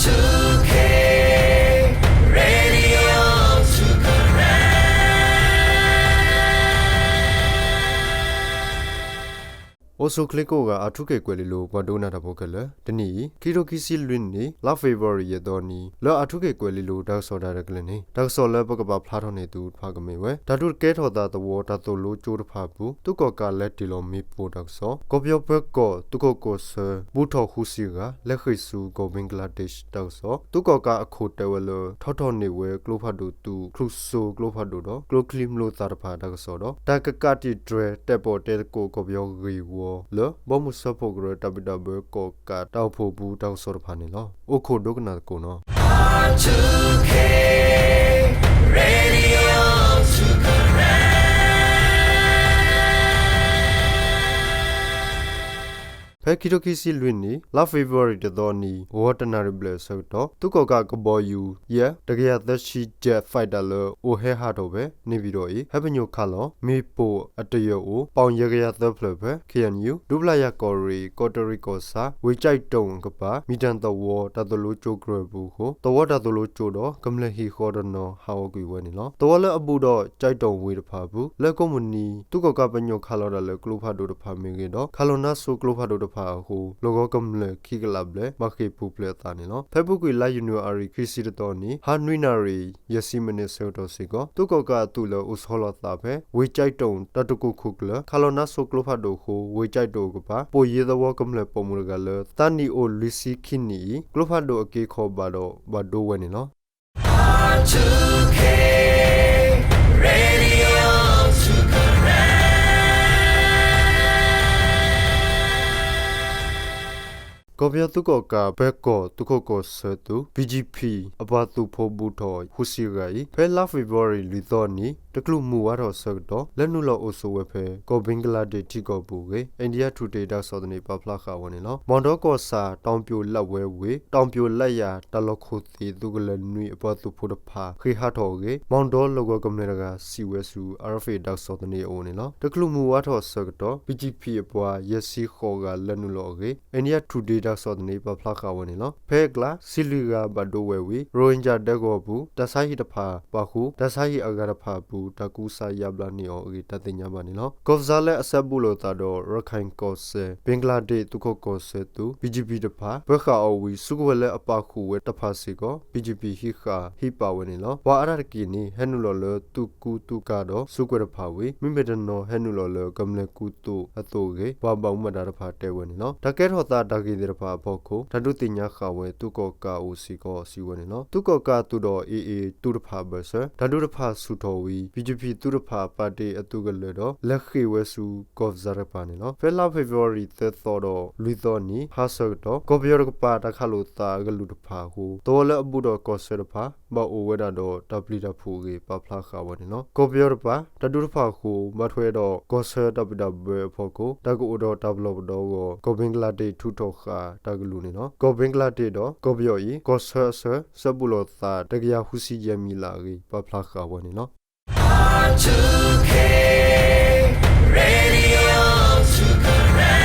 two K Radio two Karen. အိၣ်ဆူၣ်ချ့ကိးဂၤ အၣ်ထူခ့ၣ်ကွဲၤလ့လိၤ ပှၤဒိကနၣ်တၢ်ဖိခဲလၢာ်, တနံၤအံၤ ခံထိခံဆံလွံၢ်နံၣ် လါဖ့ၤဘြူၤအါရံၤ ယဲၢ်သီနံၤ လၢအၣ်ထူခ့ၣ်ကွဲၤလ့လိၤ တၢ်ကစီၣ်တၢ်ရဲၣ်တၢ်ကျဲၤန့ၣ် တၢ်ကစီၣ်လၢပကပာ်ဖျါထီၣ်န့ၢ်သုတဖၣ်ကမ့ၢ်ဝဲ တၢ်ဒုးကဲထီၣ်သးသဝီတၢ်သိၣ်လိကၠိတဖၣ်အပူၤ သုးကီၣ်ကးလဲၤတ့ၢ်လီၤမ့ၣ်ပိၢ်တၢ်ကစီၣ်, ကီၢ်ပယီၤပၢၤကီၢ်သုးခိးကီၢ်ဆၢ ဘူးထီၣ်ဃုဆံဂၤ လဲၤဃ့ၢ်ဆူကီၢ်ဘ့ကလါဒ့းရှ်တၢ်ကစီၣ်, သုးကီၣ်ကးအခိၣ်တဲဝဲလၢ ထီထီၣ်န့ၢ်ဝဲကျိဖးဒိၣ်သုး ချူၣ်စိကျိဖးဒိၣ်ဒီး ကျိချံမျိာ်သၣ်တဖၣ်တၢ်ကစီၣ်ဒီး တၢ်ကကးတံာ်တြၢၤတဲာ်ပီၣ်တဲသကိးကီၢ်ပယီၤဂ့ၢ်ဝီလၢ ဘီမုၢ်စၢဖှိၣ်ကရၢ တၢ်ဘံၣ်တၢ်ဘၢကီၣ်ကးတၢ်အိၣ်ဖှိၣ်ပူၤတၢ်ကစီၣ်တဖၣ်န့ၣ်လီၤ. အိၣ်ခိးဒိကနၣ်သကိးနီၤ. R two K Radio two Karen. ဖဲခံထိခံဆံလွံၢ်နံၣ် လါဖ့ၤဘြူၤအါရံၤ တသီနံၤ ဂီၤတနၣ်ရံၣ်ဘျဲၣ်အဆၢကတီၢ် သုးကီၣ်ကးကဘီယူၤ F တကယၤသၢဆံ Jet Fighter လၢအိၣ်ဟဲဟးထီၣ်ဖဲ နေပြည်တော် အံၤ ဟဲပညိၣ်ခးလီၤ မ့ၣ်ပိၢ်အတယၢၢ်အိၣ် ပီၣ်ယဲၢ်ကယၤသၢဖျၢၣ်ဖဲ ခ့ၣ်အဲၣ်ယူၣ် ဒူပျၢ်ယၤကီၢ်ရ့ၣ် ကီးတရံးကီၢ်ဆၣ် ဝ့ၢ်ကၠဲးတိၣ်အကပၤ မံၣ်တၢ်သဝီတၢ်သိၣ်လိကၠိကရၢၢ်အပူၤအဃိ သဝီတၢ်သိၣ်လိကၠိဒီး ကမျၢၢ်ဟံၣ်ဃီတနီၤ ဟးဂီၤကွံာ်ဝဲန့ၣ်လီၤ. သဝီလၢအဘူးဒီး ကၠဲးတိၣ်ဝ့ၢ်တဖၣ်အပူၤ လၢကိးမုၢ်နံၤ သုးကီၣ်ကးပညိၣ်ခးလီၤတၢ်လၢကျိဖးဒိၣ်တဖၣ်မ့ၢ်ဂ့ၤဒီး ခးလီၤနါစိကျိဖးဒိၣ်တဖၣ်အဃိ လီၢ်ကဝီၤကမျၢၢ်ခံကလးဘျဲၣ် ဘၣ်ဃ့ၢ်ပူၤဖျဲးအသးန့ၣ်လီၤ. ဖဲအပူၤကွံာ် လါယနူၤအါရံၤ ခံဆံတသီနံၤ ဟါနွံနၣ်ရံၣ် ယဲၢ်ဆံမံးနံးအဆၢကတီၢ်စ့ၢ်ကီး သုးကီၣ်ကးအသုးလၢအိၣ်ဆီလီၤသးဖဲ ဝ့ၢ်ကၠဲးတိၣ် တၢ်တကိၢ်ခိၣ်ကျၢၢ် ခးလီၤနါစိကျိဖးဒိၣ်အဃိ ဝ့ၢ်ကၠဲးတိၣ်အကပၤ ပိၣ်ယဲၢ်သဝီကမျၢၢ်ပိာ်မုၣ်တဂၤလၢ သးနံၣ်အိၣ်လွံၢ်ဆံခံနံၣ်အံၤ ကျိဖးဒိၣ်အက့အခီဘၣ်ဒီးဘၣ်ဒိဝဲန့ၣ်လီၤ. R two K Radio two Karen. ကီၢ်ပယီၤသုးကီၣ်ကး ပၢၤကီၢ်သုးခိးကီၢ်ဆၢသုး BGP အပှၤသုးဖိဘူးထီၣ်ဃုဆံဂၤအံၤ ဖဲလါဖ့ၤဘြူၤအါရံၤ လွံၢ်သီနံၤ တချုးမုၢ်ဝါထီၣ်အဆၢကတီၢ် လဲၤနုာ်လီၤအိၣ်ဆိးဝဲဖဲ ကီၢ်ဘ့ကလါဒ့းထံကီၢ်ပူၤအဂ့ၢ် India Today တၢ်ကစီၣ်သန့ ပာ်ဖျါဃာ်ဝဲန့ၣ်လီၤ. မီၣ်ဒီကီၢ်ဆၣ် တီၣ်ပၠိလးဝဲဝ့ၢ် တီၣ်ပၠိလးယၤ တၢ်လီၢ်ခိၣ်သ့ၣ် သုးကလၢၤနွံအပှၤသုးဖိတဖၣ် ဃ့ၢ်ဟးထီၣ်အဂ့ၢ် မီၣ်ဒီလီၢ်ကဝီၤကမျၢၢ်တဂၤ စံးဝဲဆူ RFA တၢ်ကစီၣ်သန့အအိၣ်န့ၣ်လီၤ. တချုးမုၢ်ဝါထီၣ်အဆၢကတီၢ် BGP အပှၤယဲၢ်ဆံဃိးဂၤလဲၤနုာ်လီၤအဂ့ၢ် India Today တၢ်ကစီၣ်သန့ ပာ်ဖျါဃာ်ဝဲန့ၣ်လီၤ. ဖဲအကျါ စံးလွံၢ်ဂၤဘၣ်ဒိဝဲဝံၤ ရိၣ်ဟ့ကၠၣ်ဒဲကဝီၤအပူၤ တၢ်ဆါဟံၣ်တဖၣ်ပာ်ဃုာ် တၢ်ဆါဟံၣ်အဂၤတဖၣ်အပူၤ တၢ်ကူစါယါဘျါန့ၢ်အီၤအဂ့ၢ် တၢ်သ့ၣ်ညါဘၣ်န့ၣ်လီၤ. ကီၢ်ပစါလၢအစဲဘူးလိာ်သးဒီး ရခၢၣ်ကီၢ်စဲၣ် ဘ့ကလါဒ့းသုးခိးကီၢ်ဆၢသုး BGP တဖၣ် ပၢၤဃာ်အီၤဝံၤ စုကဝဲၤလၢအပာ်ဃုာ်ဝဲတဖၣ်စ့ၢ်ကီး BGP ဟံးဃာ်ဟံးပာ်ဝဲန့ၣ်လီၤ. ပှၤအါဒၣ်တက့ၢ်န့ၣ် ဟဲနုာ်လီၤလၢသုးကူသုးကၤဒီးစုကဝဲၤတဖၣ်ဝံၤ မ့မ့ၢ်တနီၤဟဲနုာ်လီၤလၢကမျၢၢ်ကူသိးအသိးအဂ့ၢ် ပှၤဘၣ်မူဘၣ်ဒါတဖၣ်တဲဝဲန့ၣ်လီၤ. တၢ်ကဲထီၣ်သးတၢ်ဂ့ၢ်သ့ၣ်တဖၣ်အဖီခိၣ် တၢ်ဒုးသ့ၣ်ညါဃာ်ဝဲသုးကီၣ်ကးအိၣ်စ့ၢ်ကီးစံးဝဲန့ၣ်လီၤ. သုးကီၣ်ကးအသုးဒီး AA သုးတဖၣ်အဘၢၣ်စၢၤ တၢ်ဒုးတဖၣ်ဆူၣ်ထီၣ်ဝံၤ BGP သုးတဖၣ်ပာ်တ့ၢ်အသုးကလၢၤဒီး လဲၤဃ့ၢ်ဝဲဆူကီၢ်ပစါတကပၤန့ၣ်လီၤ. ဖဲလါဖ့ၤဘြူၤအါရံၤ သၢသီဒီးလွံၢ်သီနံၤ ဟါဆၢကတီၢ် ကီၢ်ပယီၤတကပၤတၢ်ခးလိာ်သးအကလုၢ်တဖၣ်အဃိ သဝီလၢအဘူးဒီးကီၢ်ဆၢတဖၣ် ဘၣ်အိၣ်ဝဲဒၣ်ဒီးတၢ်ပျံၤတၢ်ဖုးအဂ့ၢ် ပာ်ဖျါဃာ်ဝဲန့ၣ်လီၤ. ကီၢ်ပယီၤတကပၤ တၢ်ဒုးတဖၣ်အဃိ ဘၣ်ထွဲဒီးကီၢ်ဆၢတၢ်ဘံၣ်တၢ်ဘၢအဖီခိၣ် တၢ်ကအိၣ်ဒီးတၢ်ပလီၢ်ပဒီအဂီၢ် ကီၢ်ဘ့ကလါဒ့းထုးထီၣ်ဃာ်တၢ်ကလုၢ်န့ၣ်လီၤ. ကီၢ်ဘ့ကလါဒ့းဒီးကီၢ်ပယီၤအံၤ ကီၢ်ဆၢအဆၢ စဲဘူးလိာ်သး တကယၤဃုဆံယဲၢ်မံၤလၢအဂ့ၢ် ပာ်ဖျါဃာ်ဝဲန့ၣ်လီၤ. R two K Radio two Karen.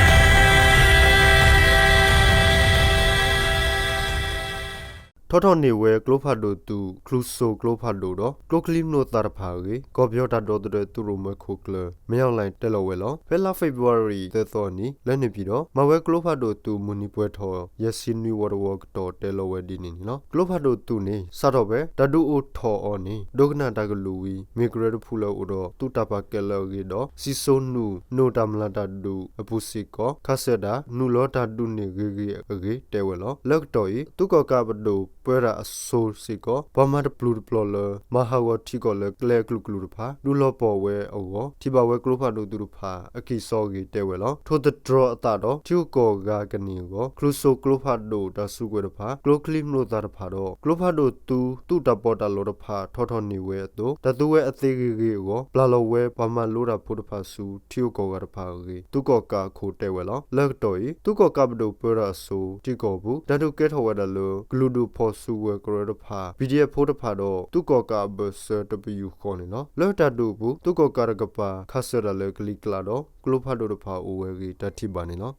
ထီထီၣ်န့ၢ်ဝဲကျိဖးဒိၣ်သုး ချူၣ်စိကျိဖးဒိၣ်ဒီး ကျိချံမျိာ်သၣ်တဖၣ်အဂ့ၢ် ကီၢ်ပယီၤတၢ်ဒီသဒၢသုးရိၣ်မဲခိၣ်ကျၢၢ် မင်းအောင်လှိုင် တဲလီၤဝဲလီၤ. ဖဲလါဖ့ၤဘြူၤအါရံၤ သၢသီနံၤ လၢန့ၣ်ပၠံၤဒီး မၤဝဲကျိဖးဒိၣ်သုးမုၢ်နံၤပှဲၤထီၣ် ယဲၢ်ဆံနွံဝီတဝီကတီၢ် တဲလီၤဝဲဒ်န့ၣ်န့ၣ်လီၤ. ကျိဖးဒိၣ်သုးန့ၣ် စးထီၣ်ဖဲတၢ်ဒုးအိၣ်ထီၣ်အီၤန့ၣ် ဒိကနၣ်တၢ်ကလုၢ်ဝံၤ မ့ၢ်ကရၢတဖုလၢအအိၣ်ဒီးသုးတၢ်ပာ်ကဲလၢအဂ့ၢ်ဒီး စံၣ်စိနူၣ် နိၣ်တၢ်မျၢ်တၢ်ဒုးအပူၤစ့ၢ်ကီး ခးစၢၢ်တၢ် နုာ်လီၤတၢ်ဒုးန့ၢ်ဂ့ၤဂ့ၤအဂ့ၢ် တဲဝဲလီၤ. လၢကတီၢ်အံၤ သုးကီၣ်ကးပဒိၣ်ပၢတၢ်အစိၤစ့ၢ်ကီး ပှၤမၤတပျုာ်တပျီၤလၢ မၤဟးဂီၤထံကီၢ်လၢကျဲအကလုာ်ကလုာ်တဖၣ် ဒုးလီၤပီၢ်ဝဲအဂီၢ် ထံၣ်ဘၣ်ဝဲကျိဖးဒိၣ်သုးတဖၣ် အကံၢ်စီအဂ့ၢ်တဲဝဲလီၤ. ထိၣ်သတြီၤအသးဒီး ထံဂုၤကီၢ်ဂၤကန့ၢ်အဂီၢ် ချူၣ်စိကျိဖးဒိၣ်တၢ်စုကဝဲၤတဖၣ် ကျိချံမျိာ်သၣ်တဖၣ်ဒီး ကျိဖးဒိၣ်သုး သုးတၢ်ပီးတၢ်လီတဖၣ် ထီထီၣ်န့ၢ်ဝဲအသိး တၢ်သူဝဲအသ့ဂ့ၤဂ့ၤအဂီၢ် ပျၢ်လီၤဝဲပှၤမၤလိတၢ်ဖိတဖၣ်ဆူ ထံဂုၤကီၢ်ဂၤတဖၣ်အဂ့ၢ် သုးကီၣ်ကးအခိၣ်တဲဝဲလီၤ. လၢကတီၢ်အံၤ သုးကီၣ်ကးပဒိၣ်ပၢတၢ်အစိၤ ထံကီၢ်အပူၤ တၢ်ဒုးကဲထီၣ်ဝဲဒၣ်လၢ ကလုာ်ဒူၣ်ဖီၣ်စုကဝဲၤကရၢတဖၣ် ပီၣ်ဒီဖၣ် ဖိတဖၣ်ဒီး သုးကီၣ်ကးအဘၢၣ်စၢၤ တပယူာ်ဃီန့ၣ်လီၤ. လၢတၢ်ဒုးအပူၤ သုးကီၣ်ကးတကပၤ ခးစၢၢ်တၢ်လၢကလံၤကျါဒီး ကျိဖးဒိၣ်တဖၣ်အိၣ်ဝဲအဂ့ၢ် တၢ်ထံၣ်ဘၣ်န့ၣ်လီၤ.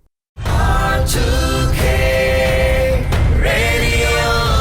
R two K Radio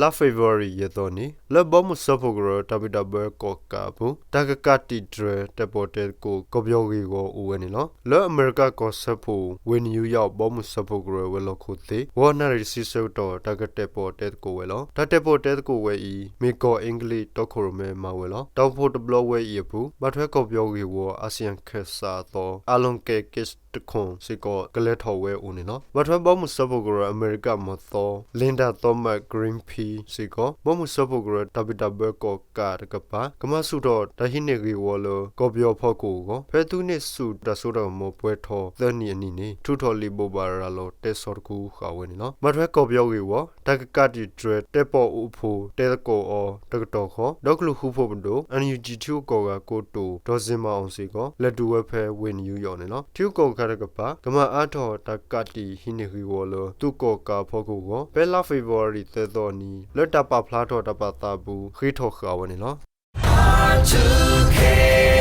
လါဖ့ၤဘြူၤအါရံၤ ယဲၢ်သီနံၤ လၢဘီမုၢ်စၢဖှိၣ်ကရၢ တၢ်ဘံၣ်တၢ်ဘၢကီၣ်ကးအပူၤ တၢ်ကကးတံာ်တြဲၤ တဲာ်ပီၣ်တဲသကိး ကီၢ်ပယီၤဂ့ၢ်ဝီအိၣ်ဝဲန့ၣ်လီၤ. လၢအမဲရကၤကီၢ်စၢဖှိၣ် ဝ့ၢ်နယူးယီၣ် ဘီမုၢ်စၢဖှိၣ်ကရၢ ဝဲၤလီၢ်ခိၣ်သ့ၣ် ဂီၤနၣ်ရံၣ်တဆံဆၢကတီၢ် တၢ်ကတဲာ်ပီၣ်တဲသကိးဝဲလီၤ. တၢ်တဲာ်ပီၣ်တဲသကိးဝဲအံၤ မ့ၢ်ကီၢ်အ့ကလံး တီခိၣ်ရိၣ်မဲမၤဝဲလီၤ. တၢ်အိၣ်ဖှိၣ်တဘျီဝဲအံၤအပူၤ ဘၣ်ထွဲကီၢ်ပယီၤဂ့ၢ်ဝီ အၣ်စံၣ်ယၣ်ခၢၣ်စးအသီ အၣ်လီၣ်ကဲးက့းတခိၣ်စ့ၢ်ကီး ကလဲၤထီၣ်ဝဲအိၣ်န့ၣ်လီၤ. ဘၣ်ထွဲဘီမုၢ်စၢဖှိၣ်ကရၢ အမဲရကၤမီၢ်သီ Linda Thomas Greenfield စ့ၢ်ကီး ဘီမုၢ်စၢဖှိၣ်ကရၢ တၢ်ဘံၣ်တၢ်ဘၢကီၣ်ကးတကပၤ ကမၤဆူၣ်ထီၣ်တၢ်ဟံးန့ၢ်ဂ့ၢ်ဝီလၢ ကီၢ်ပယီၤဖီခိၣ်အဂီၢ် ဖဲသုးန့ၢ်ဆူၣ်တၢ်စိတၢ်ကမီၤပှဲၤထီၣ် သၢနံၣ်အနံၤန့ၣ် ထုးထီၣ်လံာ်ဘိးဘၣ်ရၤလီၤတဲဆီတခူဃာ်ဝဲန့ၣ်လီၤ. ဘၣ်ထွဲကီၢ်ပယီၤဂ့ၢ်ဝီ တၢ်ကကးတံာ်တြဲၤ တဲာ်ပီၣ်အိၣ်ဖှိၣ်တဲသကိးအီၤတကတီၢ်ဃီ ဒီကလုာ်ဃူဖိးပဒိၣ် NUG ထံဂုၤကီၢ်ဂၤကိတိာ် ဒီးစ့မၤအီၤစ့ၢ်ကီး လဲၤတုၤဝဲဖဲဝ့ၢ်နယူးယီၣ်န့ၣ်လီၤ. ထံဂုၤကီၢ်ဂၤတကပၤ ကမၤအါထီၣ်တၢ်ကးတံာ်ဟံးန့ၢ်ဂ့ၢ်ဝီလၢ သုးကီၣ်ကးအဖီခိၣ်အဂီၢ် ဖဲလါဖ့ၤဘြူၤအါရံၤသၢသီအနံၤ လၢတၢ်ပာ်ဖျါထီၣ်တၢ်ပာ်သးအပူၤ ဃ့ထီၣ်ဃာ်ဝဲန့ၣ်လီၤ.